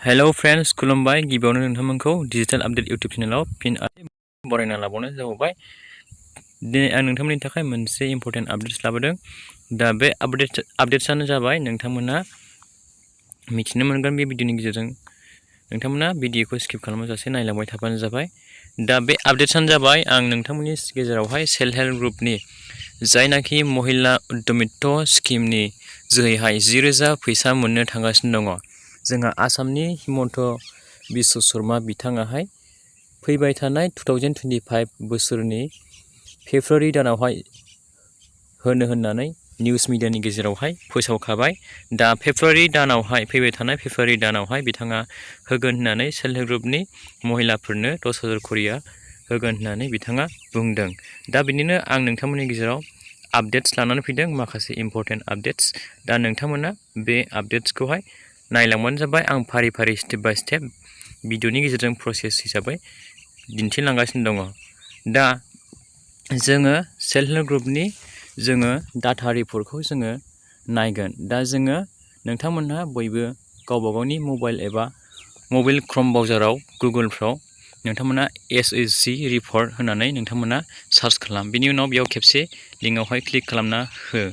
Hello friends खुलुमबाय गिबियावनो नोंथांमोनखौ digital update YouTube चेनेलाव फिन बरायना लाबावनाय जाबाय। दिनै आं नोंथांमोननि थाखाय मोनसे इम्पोर्टेन्ट आपडेट्स लाबोदों। दा बे आपडेट्सआनो जाबाय नोंथांमोना मिथिनो मोनगोन बे भिडिअनि गेजेरजों। नोंथांमोना भिडिअखौ स्किप खालामाजासे नायलांबाय थाबानो जाबाय। दा बे आपडेट्सआनो जाबाय आं नोंथांमोननि गेजेरावहाय सेल्फ हेल्प ग्रुपनि जायनाखि महिला उद्यमित्व स्किमनि जोहैहाय 10,000 फैसा मोननो थांगासिनो दङ। जोंहा आसामनि हिमन्त बिश्व शर्मा बिथाङाहाय फैबाय थानाय 2025 बोसोरनि फेब्रुवारि दानावहाय होनो होननानै निउस मिडियानि गेजेरावहाय फोसावखाबाय। दा फेब्रुवारि दानावहाय फैबाय थानाय फेब्रुवारि दानावहाय बिथाङा होगोन होननानै सेल्फ हेल्प ग्रुपनि महिलाफोरनो 10,000 करिया होगोन होननानै बिथाङा बुंदों। दा बिनिनो आं नोंथांमोननि गेजेराव आपडेट्स लानानै फैदों, माखासे इम्पोर्टेन्ट आपडेट्स। दा नोंथांमोना बे आपडेट्सखौहाय नायलांबानो जाबाय। आं फारि फारि स्टेप बाय स्टेप भिडिअनि गेजेरजों प्रसेस हिसाबै दिन्थिलांगासिनो दङ। दा जोङो सेल्फ हेल्प ग्रुपनि डाटा रिपर्टखौ जोङो नायगोन। दा जोङो नोंथांमोनहा बयबो गावबा गावनि मबाइल एबा मबाइल क्रोम ब्राउजाराव गुगोलफ्राव नोंथांमोना SHG रिपर्ट होनानै नोंथांमोना सार्च खालाम। बिनि उनाव बेयाव खेबसे लिंकआवहाय क्लिक खालामना हो।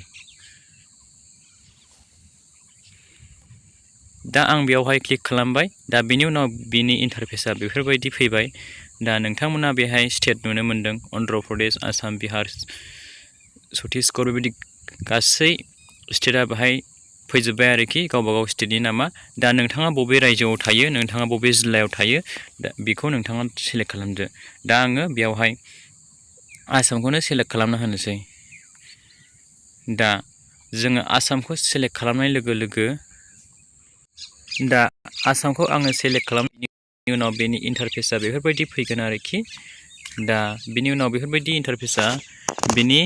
दा आं बेयावहाय क्लिक खालामबाय। दा बिनि उनाव बिनि इन्टारफेसआ बेफोरबायदि फैबाय। दा नोंथांमोना बेहाय स्टेट नुनो मोनदों, अन्ध्र प्रदेश, आसाम, बिहार, छत्तीसगढ़, बेबायदि गासै स्टेटआ बेहाय फैजोब्बाय आरोखि, गावबा गाव स्टेटनि नामा। दा नोंथाङा बबे रायजोआव थायो, नोंथाङा बबे जिल्लायाव थायो, दा बेखौ नोंथाङा सेलेक्ट खालामदो। दा आङो बेयावहाय आसामखौनो सेलेक्ट खालामना होनोसै। दा जोङो आसामखौ सेलेक्ट खालामनाय लोगो लोगो दा आसामखौ आङो सेलेक्ट खालामनायनि उनाव बेनि इन्टारफेसआ बेफोरबायदि फैगोन आरोखि। दा बिनि उनाव बेफोरबायदि इन्टारफेसआ बिनि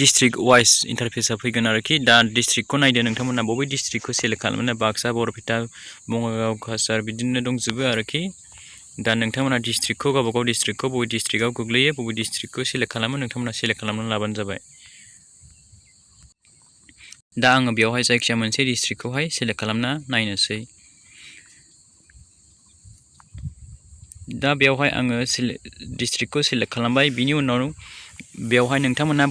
डिस्ट्रिक्ट वाइज इन्टारफेसआ फैगोन आरोखि। दा डिस्ट्रिक्टखौ नायदो नोंथांमोना बबे डिस्ट्रिक्टखौ सेलेक्ट खालामनो। बाक्सा, बरपेटा, बङाइगाव, काछार बिदिनो दंजोबो आरोखि। दा नोंथांमोना डिस्ट्रिक्टखौ गावबा गाव डिस्ट्रिक्टखौ बबे डिस्ट्रिक्टआव गोग्लैयो, बबे डिस्ट्रिक्टखौ सेलेक्ट खालामो, नोंथांमोना सेलेक्ट खालामनानै लाबानो जाबाय। दा आङो बेयावहाय जायखिया मोनसे डिस्ट्रिक्टखौहाय सेलेक्ट खालामना नायनोसै। दा बेयावहाय आङो डिस्ट्रिक्टखौ सेलेक्ट खालामबाय। बिनि उनाव बेयावहाय नोंथांमोना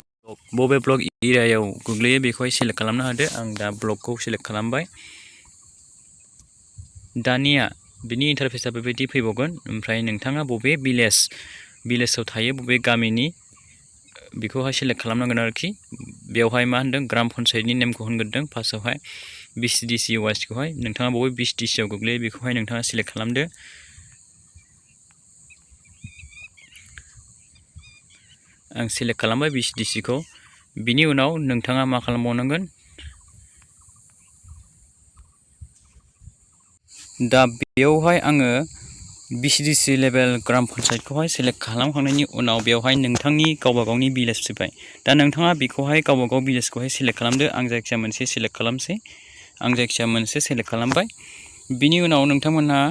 बबे ब्लक एरियायाव गोग्लैयो बेखौहाय सेलेक्ट खालामनो हादो। आं दा ब्लकखौ सेलेक्ट खालामबाय। दानिया बिनि इन्टारफेसआ बेबायदि फैबावगोन। ओमफ्राय नोंथाङा बबे भिलेजाव थायो, बबे गामिनि, बेखौहाय सेलेक्ट खालामनांगोन आरोखि। बेवहाय मा होनदों, ग्राम पन्सायतनि नेमखौ होनग्रोदों फार्स्टआवहाय। BCDC वाइसखौहाय नोंथाङा बबे BCDCआव गोग्लैयो बेखौहाय नोंथाङा सेलेक्ट खालामदो। आं सेलेक्ट खालामबाय BCDCखौ। बिनि उनाव नोंथाङा मा खालामबावनांगोन, दा बेयावहाय आङो BCDC लेभेल ग्राम पन्सायतखौहाय सेलेक्ट खालामखांनायनि उनाव बेवहाय नोंथांनि गावबा गावनि भिलेज फैबाय। दा नोंथाङा बेखौहाय गावबा गाव भिलेजखौहाय सेलेक्ट खालामदो। आं जायखिया मोनसे सेलेक्ट खालामसै। आं जायखिया मोनसे सेलेक्ट खालामबाय। बिनि उनाव नोंथांमोनहा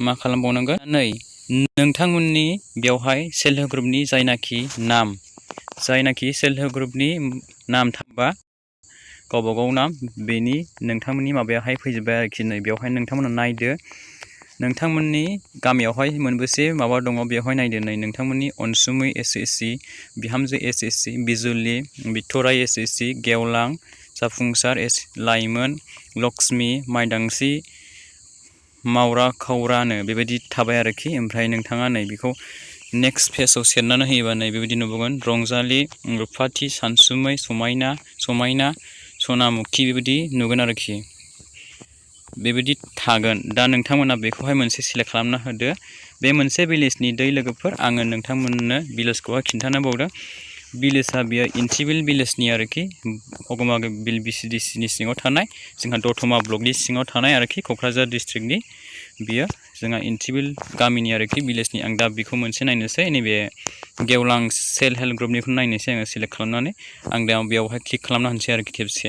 मा खालामबावनांगोन, नोंथांमोननि बेवहाय सेल्फ हेल्प ग्रुपनि जायनाखि सेल्फ हेल्प ग्रुपनि नाम थाबा गावबा गाव नाम, बेनि नोंथांमोननि माबायाहाय फैजोब्बाय आरोखि। नै बेवहाय नोंथांमोना नायदो, नोंथांमोननि गामियावहाय मोनबेसे माबा दङ बेवहाय नायदो। नै नोंथांमोननि अनसुमै SHG, बिहामजो SHG, बिजुलि, बिथराय SHG, गेवलां, जाफुंसार, लाइमोन, लक्ष्मी, माइदांस्रि, मावरा खावरानो बेबायदि थाबाय आरोखि। ओमफ्राय नोंथाङा नै बेखौ नेक्स्ट पेजाव सेरनानै होयोबा नै बेबायदि नुबोगोन, रंजालि, रुफाथि, सानसुमै, समायना, सनामुखि बेबायदि नुगोन आरोखि। बेबायदि थागोन। दा नोंथांमोना बेखौहाय मोनसे सेलेक्ट खालामना होदो। बे मोनसे भिलेजनि दै लोगोफोर, आङो नोंथांमोननो भिलेजखौहाय खिन्थानो बावदों। भिलेजआ बियो इन्टिबिल भिलेजनि आरोखि, हगमाबिल BCDCनि सिङाव थानाय, जोंहा दतमा ब्लकनि सिङाव थानाय आरोखि, क'क्राझार डिस्ट्रिक्टनि बियो जोंहा इन्टिबिल गामिनि आरोखि भिलेजनि। आं दा बेखौ मोनसे नायनोसै, नैबे गेवलां सेल्फ हेल्प ग्रुपनिखौ नायनोसै आङो सेलेक्ट खालामनानै। आं दा बेयावहाय क्लिक खालामना होनोसै आरोखि खेबसे।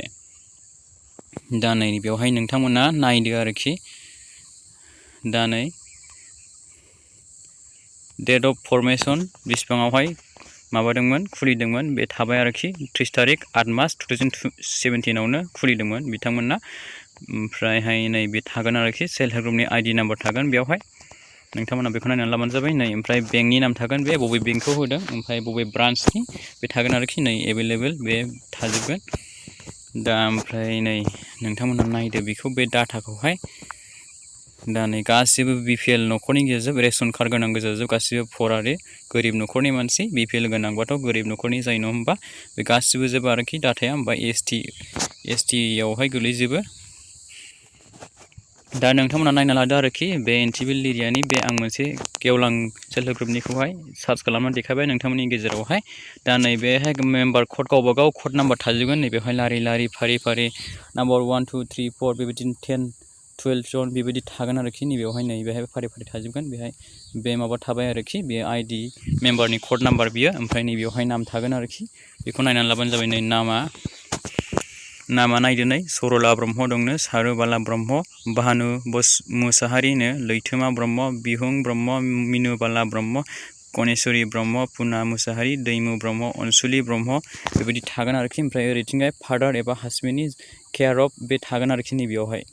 दा नै बेवहाय नोंथांमोना नायदो आरोखि। दा नै डेट अफ फर्मेसन बिसिबाङावहाय माबादोंमोन, खुलिदोंमोन, बे थाबाय आरोखि। 30 तारिख 8 मार्च 2017आवनो खुलिदोंमोन बिथांमोना। ओमफ्रायहाय नैबे थागोन आरोखि सेल्फ हेल्प ग्रुपनि आइडि नाम्बार थागोन बेयावहाय नोंथांमोना बेखौ नायनानै लाबानो जाबाय नै ओमफ्राय बेंकनि नाम थागोन बे बबे बेंकखौ होदों ओमफ्राय बबे ब्रान्चनि बे थागोन आरोखि नै एभेलेबेल बे थाजोबगोन दा ओमफ्राय नै नोंथांमोना नायदो बेखौ बे डाटाखौहाय दा नै गासिबो बिपिएल न'खरनि गेजेरजों रेशन कार्ड गोनां गोजाजोब गासिबो फरारि गोरिब न'खरनि मानसि बिपिएल गोनांबाथ' गोरिब न'खरनि जायो नङा होमबा बे गासिबो जोबो आरोखि डाटाया ओमफ्राय एसटि आवहाय गोलैजोबो दा नोंथांमोना नायना लादो आरोखि बे एनटिबिल एरियानि बे आं मोनसे गेवलां सेल्फ हेल्प ग्रुपनिखौहाय सार्च खालामनानै देखायबाय नोंथांमोननि गेजेरावहाय दा नैबेहाय मेम्बार कड गावबागाव कड नाम्बार थाजोबगोन नैबेवहाय लारि लारि फारि फारि नाम्बार 1 2 3 4 बेबायदिनो 10 12 जन बेबायदि थागोन आरोखि नैबेवहाय नैबेहाय फारि फारि थाजोबगोन बेहाय बे माबा थाबाय आरोखि बे आइडि मेम्बारनि कड नाम्बार बियो ओमफ्राय नैबेवहाय नाम थागोन आरोखि बेखौ नायनानै लाबानो जाबाय नै नामा नायदो नै सरला ब्रह्म दंनो सारुबाला ब्रह्म भानु मुसाहारिनो लैथोमा ब्रह्म बिहुं ब्रह्म मिनुबाला ब्रह्म गनेशवरी ब्रह्म पुना मुसाहारि दैमु ब्रह्म अनसुलि ब्रह्म बेबायदि थागोन आरोखि ओमफ्राय ओरैथिंजाय फादार एबा हासबेन्डनि केयार अफ बे थागोन आरोखि नैबेयावहाय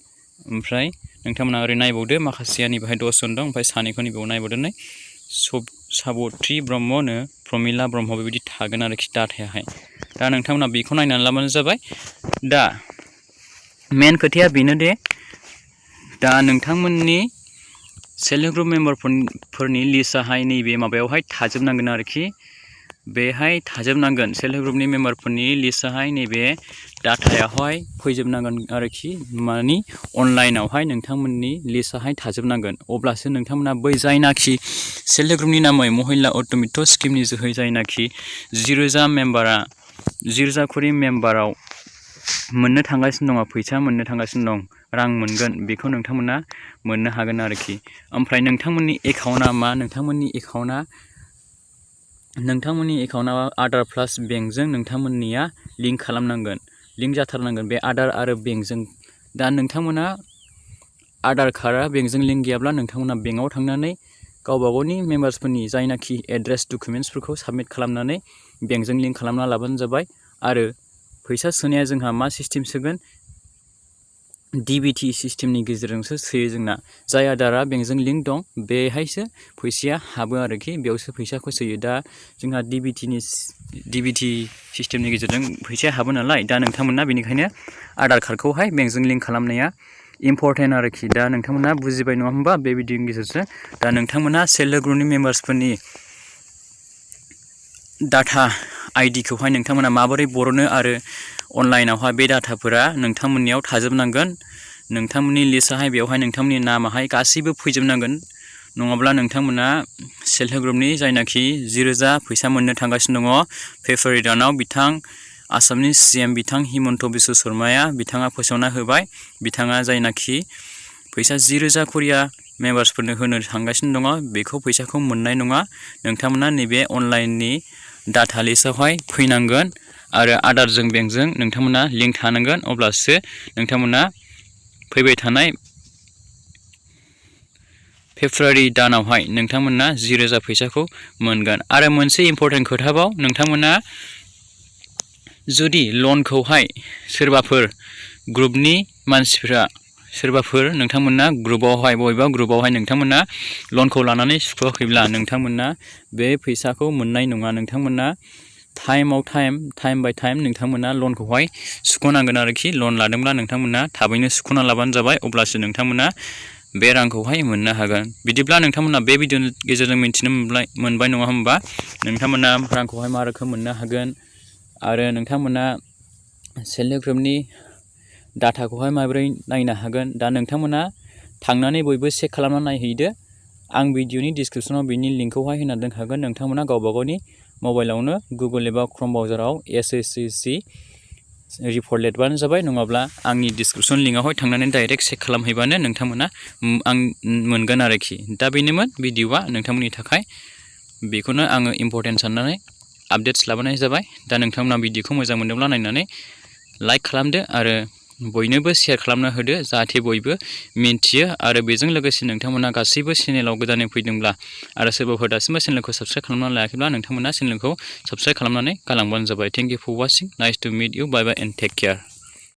ओमफ्राय नोंथांमोना ओरै नायबावदो माखासेया नैबेहाय 10 जन दं ओमफ्राय सानैखौ नैबेयाव नायबावदो नै साबथ्रि ब्रह्मनो प्रमिला ब्रह्म बेबायदि थागोन आरोखि डाटायाहाय दा नोंथांमोना बेखौ नायनानै लाबानो जाबाय दा मेन खोथाया बेनो दे दा नोंथांमोननि सेल्फ हेल्प ग्रुप मेम्बारफोरनि लिस्टआहाय नैबे माबायावहाय थाजोबनांगोन आरोखि बेहाय थाजोबनांगोन सेल्फ हेल्प ग्रुपनि मेम्बारफोरनि लिस्टआहाय नैबे डाटायावहाय फैजोबनांगोन आरोखि मानि अनलाइनावहाय नोंथांमोननि लिस्टआहाय थाजोबनांगोन अब्लासो नोंथांमोना बै जायनाखि सेल्फ हेल्प ग्रुपनि नामै महिला अट'मिट स्किमनि जोहै जायनाखि 10,000 मेम्बारा 10,000 खरि मेम्बाराव मोननो थांगासिनो दङ फैसा मोननो थांगासिनो दं रां मोनगोन बेखौ नोंथांमोना मोननो हागोन आरोखि ओमफ्राय नोंथांमोननि एकाउन्टआ मा नोंथांमोननि एकाउन्टआ आधार प्लास बेंकजों नोंथांमोननिया लिंक खालामनांगोन लिंक जाथारनांगोन बे आधार आरो बेंकजों दा नोंथांमोना आधार कार्डआ बेंकजों लिंक गैयाब्ला नोंथांमोना बेंकआव थांनानै गावबागावनि मेम्बार्सफोरनि जायनाखि एड्रेस डकुमेन्ट्सफोरखौ साबमिट खालामनानै बेंकजों लिंक खालामना लाबानो जाबाय आरो फैसा सोनाया जोंहा मा सिस्टेम सोगोन DBT सिस्टेमनि गेजेरजोंसो सोयो जोंना जाय आधारा बेंकजों लिंक दं बेहायसो फैसाया हाबो आरोखि बेयावसो फैसाखौ सोयो दा जोंहा DBT सिस्टेमनि गेजेरजों फैसाया हाबो नालाय दा नोंथांमोना बेनिखायनो आधार कार्डखौहाय बेंकजों लिंक खालामनाया इम्परटेन्ट आरोखि दा नोंथांमोना बुजिबाय नङा होमबा बे भिडिअनि गेजेरजों दा नोंथांमोना सेल्फ हेल्प ग्रुपनि मेम्बार्सफोरनि डाटा आइडिखौहाय नोंथांमोना माबोरै बरनो आरो अनलाइनावहाय बे डाटाफोरा नोंथांमोननियाव थाजोबनांगोन नोंथांमोननि लिस्टआहाय बेवहाय नोंथांमोननि नामाहाय गासैबो फैजोबनांगोन नङाब्ला नोंथांमोना सेल्फ हेल्प ग्रुपनि जायनाखि 10,000 फैसा मोननो थांगासिनो दङ फेब्रुवारि दानाव बिथां आसामनि CM बिथां हिमन्त बिश्व शर्माया बिथाङा फोसावना होबाय बिथाङा जायनाखि फैसा 10,000 खरिया मेम्बार्सफोरनो होनो थांगासिनो दङ बेखौ फैसाखौ मोननाय नङा नोंथांमोना नैबे अनलाइननि डाटा लिस्टआवहाय फैनांगोन आरो आधारजों बेंकजों नोंथांमोना लिंक थानांगोन अब्लासो नोंथांमोना फैबाय थानाय फेब्रुवारि दानावहाय नोंथांमोना 10,000 फैसाखौ मोनगोन आरो मोनसे इम्परटेन्ट खोथाबाव नोंथांमोना जुदि लनखौहाय सोरबाफोर ग्रुपनि मानसिफ्रा सोरबाफोर नोंथांमोना ग्रुपआवहाय बबेबा ग्रुपआवहाय नोंथांमोना लनखौ लानानै सुख'वाखैब्ला नोंथांमोना बे फैसाखौ मोननाय नङा नोंथांमोना टाइम बाय टाइम नोंथांमोना लनखौहाय सुख'नांगोन आरोखि लन लादोंब्ला नोंथांमोना थाबैनो सुख'ना लाबानो जाबाय अब्लासो नोंथांमोना बे रांखौहाय मोननो हागोन बिदिब्ला नोंथांमोना बे भिडिअनि गेजेरजों मिन्थिनो मोनबाय नङा होमबा नोंथांमोना रांखौहाय मा रोखोम मोननो हागोन आरो नोंथांमोना सेल्फ हेल्प ग्रुपनि डाटाखौहाय माबोरै नायनो हागोन दा नोंथांमोना थांनानै बयबो चेक खालामना नायहैदो आं भिडिअनि डिसक्रिपसनाव बिनि लिंकखौहाय होना दोनखागोन नोंथांमोना गावबागावनि मबाइलावनो गुगोल एबा क्रोम ब्राउजाराव SHG रिपर्ट लिरबानो जाबाय नङाब्ला आंनि डिसक्रिपसन लिंकआवहाय थांनानै डाइरेक्ट चेक खालामहैबानो नोंथांमोना आं मोनगोन आरोखि दा बेनोमोन भिडिअआ नोंथांमोननि थाखाय बेखौनो आङो इम्परटेन्ट साननानै आपडेट्स लाबोनाय जाबाय दा नोंथांमोना भिडिअखौ मोजां मोनदोंब्ला नायनानै लाइक खालामदो आरो बयनोबो शेयार खालामना होदो जाहाथे बयबो मिन्थियो आरो बेजों लोगोसे नोंथांमोना गासैबो चेनेलाव गोदानै फैदोंब्ला आरो सोरबाफोर दासिमबो चेनेलखौ साबस्क्राइब खालामनानै लायाखैब्ला नोंथांमोना चेनेलखौ साबस्क्राइब खालामनानै गालांबानो जाबाय thank you for watching nice to meet you bye bye and take care